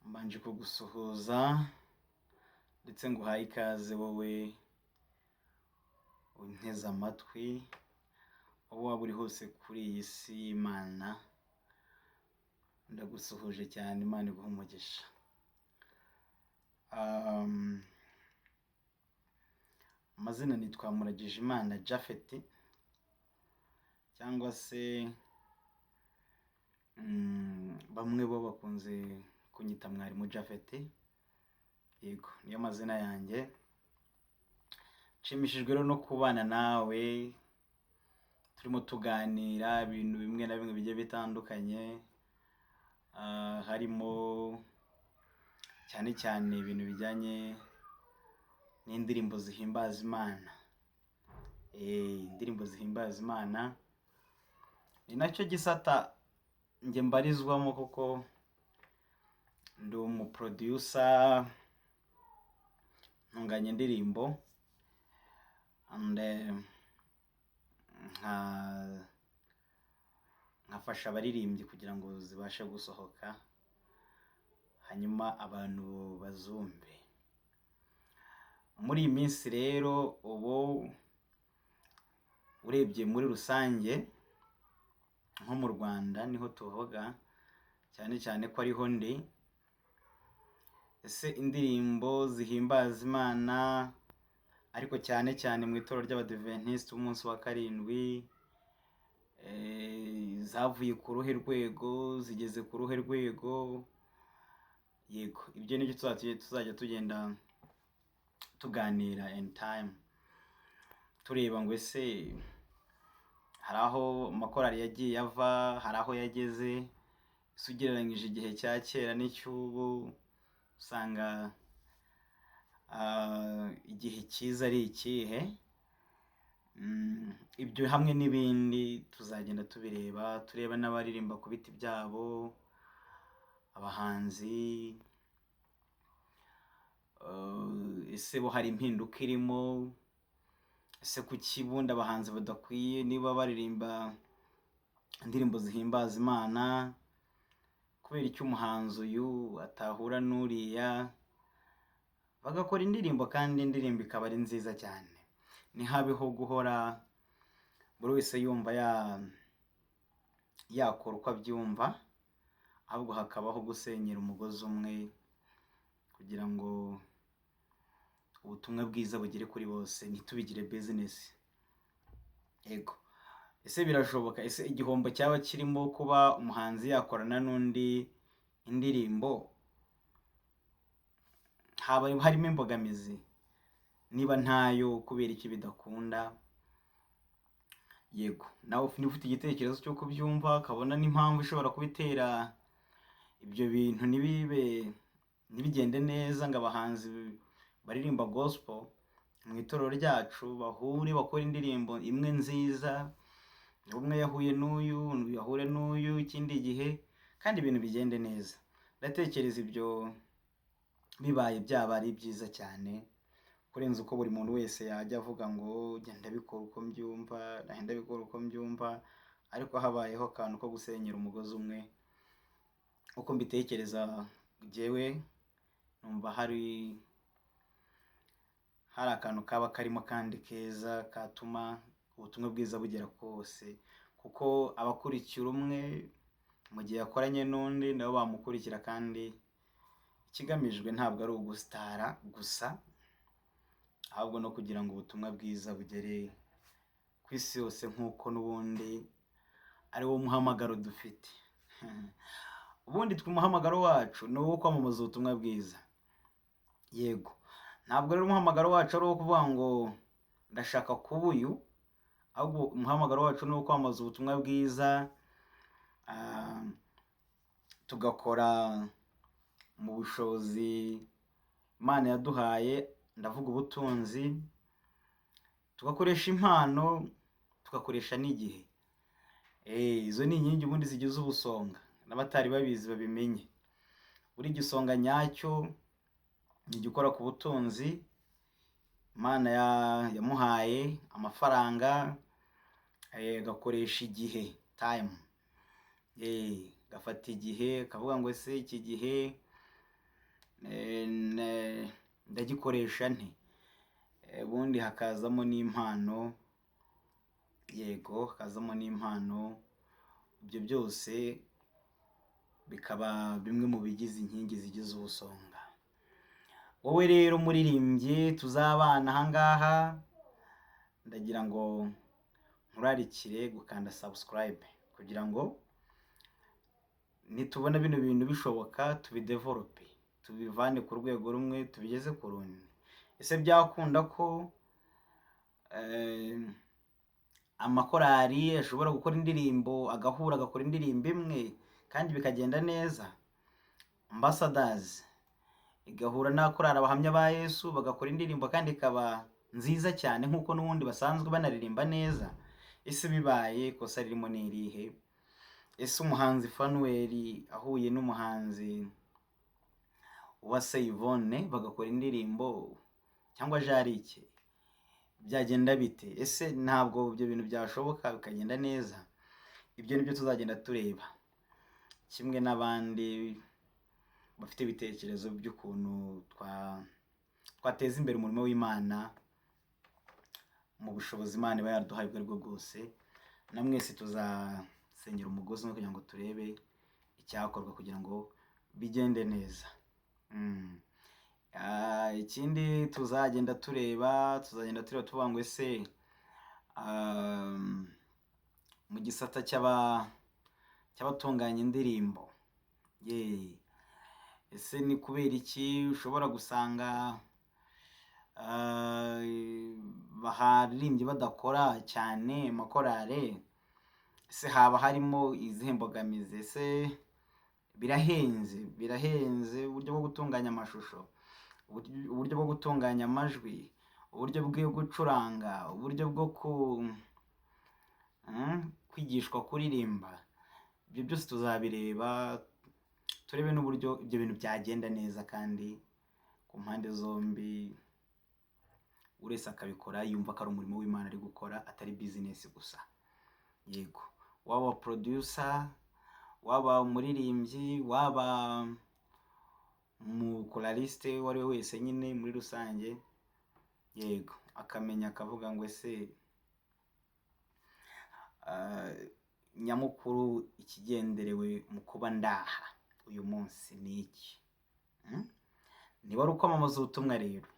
Mbanje kugusuhuza ndetse nguhaye ikaze wowe unteze amatwi, aho waba uri hose kuri iyi si y'Imana, ndagusuhuje cyane, Imana iguhe umugisha. Amazina nitwa Muragijimana Japhet cyangwa se bamwe bo bakunze kunyita Mwarimu Japhet. Yego, niyo mazina yanjye. Nshimishijwe rero no kubana nawe turimo tuganira ibintu bimwe na bimwe bigiye bitandukanye, harimo cyane cyane ibintu bijyanye n'indirimbo zihimbaza Imana. Indirimbo zihimbaza Imana ni nacyo gisata njye mbarizwamo, kuko ndi umuproducer, ntunganya indirimbo and nkafasha abaririmbyi kugira ngo zibashe gusohoka, hanyuma abantu bazumve. Muri iyi minsi rero, ubu urebye muri rusange nko mu Rwanda niho tuvuga cyane cyane ko ariho ndi. Ese indirimbo zihimbaza Imana, ariko cyane cyane mu itorero ry'Abadiventisiti b'umunsi wa karindwi, zavuye ku ruhe rwego, zigeze ku ruhe rwego? Yego, ibyo nibyo tuzajya tugenda tuganira in time, tureba ngo ese hari aho amakorali yagiye ava, hari aho yageze? Ese ugereranyije igihe cya kera n'icy'ubu, usanga igihe cyiza ari ikihe? Ibyo hamwe n'ibindi tuzagenda tubireba, tureba n'abaririmba ku biti byabo, abahanzi, ese bo hari impinduka irimo? Ese kuki ubundi abahanzi badakwiye, niba baririmba indirimbo zihimbaza Imana, kubera icyo umuhanzi uyu atahura n'uriya bagakora indirimbo, kandi indirimbo ikaba ari nziza cyane, ntihabeho guhora buri wese yumva yakora uko abyumva, ahubwo hakabaho gusenyera umugozi umwe kugira ngo ubutumwa bwiza bugere kuri bose, ntitubigire business? Yego, ese birashoboka? Ese igihombo cyaba kirimo kuba umuhanzi yakorana n'undi indirimbo, haba harimo imbogamizi? Niba ntayo, kubera iki bidakunda? Yego, nawe niba ufite igitekerezo cy'uko ubyumva, ukabona n'impamvu ishobora kubitera ibyo bintu ntibibe, ntibigende neza, ngo abahanzi baririmba gospel mu itorero ryacu bahure bakore indirimbo imwe nziza, umwe yahuye n'uyu, undi yahure n'uyu ikindi gihe, kandi ibintu bigende neza, ndatekereza ibyo bibaye byaba ari byiza cyane kurenza uko buri muntu wese yajya avuga ngo genda bikora uko mbyumva, ndagenda bikora uko mbyumva. Ariko habayeho akantu ko gusenyera umugozi umwe, uko mbitekereza jyewe, numva hari akantu kaba karimo kandi keza katuma ubutumwa bwiza bugera kose, kuko abakurikira umwe mu gihe yakoranye n'undi nabo bamukurikira, kandi ikigamijwe ntabwo ari ugusitara gusa, ahubwo no kugira ngo ubutumwa bwiza bugere ku isi yose, nk'uko n'ubundi ari wo muhamagaro dufite. Ubundi twe umuhamagaro wacu ni uwo kwamamaza ubutumwa bwiza. Yego, ntabwo rero umuhamagaro wacu ari uwo kuvuga ngo ndashaka kuba uyu, ahubwo umuhamagaro wacu ni uwo kwamamaza ubutumwa bwiza, tugakora mu bushobozi Imana yaduhaye, ndavuga ubutunzi, tugakoresha impano, tugakoresha n'igihe. Izo ni inkingi ubundi zigize ubusonga, n'abatari babizi babimenye. Buri gisonga nyacyo ni igikora ku butunzi Imana yamuhaye, amafaranga, agakoresha igihe, time, agafata igihe akavuga ngo ese iki gihe Ndagikoresha nte? Ubundi hakazamo n'impano, yego, hakazamo n'impano. Ibyo byose bikaba bimwe mu bigize inkingi zigize ubusonga. Wowe rero muririmbyi tuzabana ahangaha, ndagira ngo nkurarikire gukanda subscribe kugira ngo nitubona bino bintu bishoboka tubidevelope, tubivane ku rwego rumwe tubigeze ku rundi. Ese byakunda ko amakorali ashobora gukora indirimbo, agahura agakora indirimbo imwe kandi bikagenda neza? Ambassadors igahura na korali Abahamya ba Yesu bagakora indirimbo kandi ikaba nziza cyane nk'uko n'ubundi basanzwe banaririmba neza. Ese bibaye ikosa ririmo ni irihe? Ese umuhanzi Fanuel ahuye n'umuhanzi Uwase Yvonne bagakora indirimbo, cyangwa Jarike, byagenda bite? Ese ntabwo ibyo bintu byashoboka bikagenda neza? Ibyo nibyo tuzagenda tureba kimwe n'abandi bafite ibitekerezo by'ukuntu twateza imbere umurimo w'Imana mu bushobozi Imana iba yaraduhaye ubwo aribwo bwose. Na mwese tuzasengera umugozi umwe kugira ngo turebe icyakorwa kugira ngo bigende neza. Ikindi tuzagenda tureba, tuzagenda tureba tuvuga ngo ese mu gisata cy'abatunganya indirimbo, ye, ese ni kubera iki ushobora gusanga abaririmbyi badakora cyane amakorale? Ese haba harimo izihe mbogamizi? Ese birahenze? Birahenze uburyo bwo gutunganya amashusho, uburyo bwo gutunganya amajwi, uburyo bwo gucuranga, uburyo bwo kwigishwa kuririmba. Ibyo byose tuzabireba, turebe n'uburyo ibyo bintu byagenda neza kandi ku mpande zombi, buri wese akabikora yumva ko ari umurimo w'Imana ari gukora, atari bizinesi gusa. Yego, waba producer, waba umuririmbyi, waba umukoraliste, uwo ari we wese nyine muri rusange, yego, akamenya akavuga ngo ese nyamukuru ikigenderewe mu kuba ndaha uyu munsi ni iki? Niba ari ukwamamaza ubutumwa rero,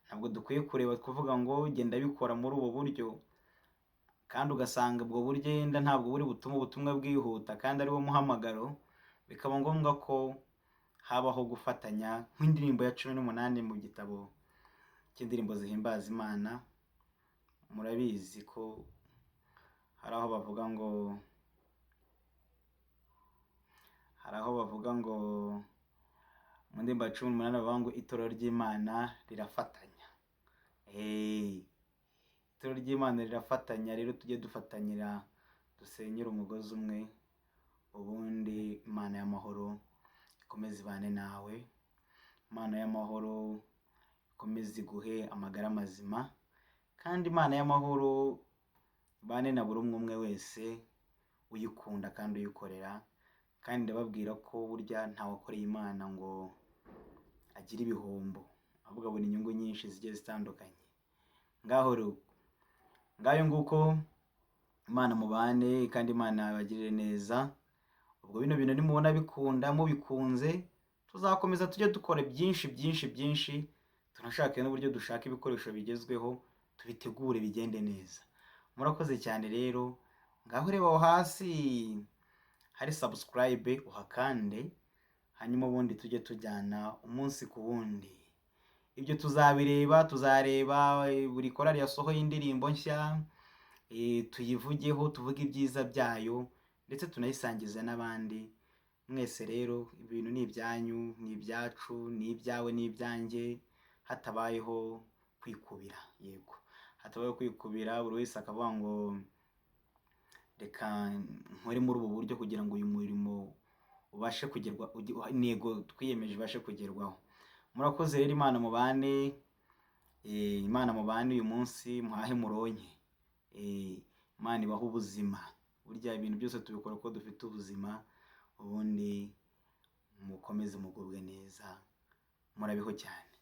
ntabwo dukwiye kureba kuvuga ngo genda bikora muri ubu buryo, kandi ugasanga ubwo buryo yenda ntabwo buri butume ubutumwa bwihuta kandi ari wo muhamagaro. Bikaba ngombwa ko habaho gufatanya, nk'indirimbo ya 18 mu gitabo cy'indirimbo zihimbaza Imana. Murabizi ko hari aho bavuga ngo, hari aho bavuga ngo mu ndirimbo ya 18 bavuga ngo itorero ry'Imana rirafatanya. Itorero ry'Imana rirafatanya. Rero tujye dufatanyira, dusenyere umugozi umwe, ubundi Imana y'amahoro ikomeze ibane nawe, Imana y'amahoro ikomeze iguhe amagara mazima, kandi Imana y'amahoro ibane na buri umwe umwe wese uyikunda kandi uyikorera. Kandi ndababwira ko burya ntawakoreye Imana ngo agire ibihombo, ahubwo abona inyungu nyinshi zigiye zitandukanye. Ngaho rero, ngayo nguko, Imana mubane kandi Imana ibagirire neza. Ubwo bino bintu nimubona bikunda, mubikunze, tuzakomeza tujye dukora byinshi byinshi byinshi, tunashake n'uburyo dushaka ibikoresho bigezweho, tubitegure bigende neza. Murakoze cyane rero. Ngaho reba aho hasi hari subscribe, uhakande, hanyuma ubundi tujye tujyana umunsi ku wundi. Ibyo tuzabireba, tuzareba buri korali yasohoye indirimbo nshya, tuyivugeho, tuvuge ibyiza byayo, ndetse tunayisangize n'abandi. Mwese rero ibintu ni ibyanyu, ni ibyacu, ni ibyawe, ni ibyanjye, hatabayeho kwikubira. Yego, hatabayeho kwikubira, buri wese akavuga ngo reka nkore muri ubu buryo kugira ngo uyu murimo ubashe kugerwa, intego twiyemeje ibashe kugerwaho. Murakoze rero, Imana mubane, Imana mubane uyu munsi, muhahe muronke. Imana ibahe ubuzima. Burya ibintu byose tubikora kuko dufite ubuzima. Ubundi mukomeze mugubwe neza. Murabeho cyane.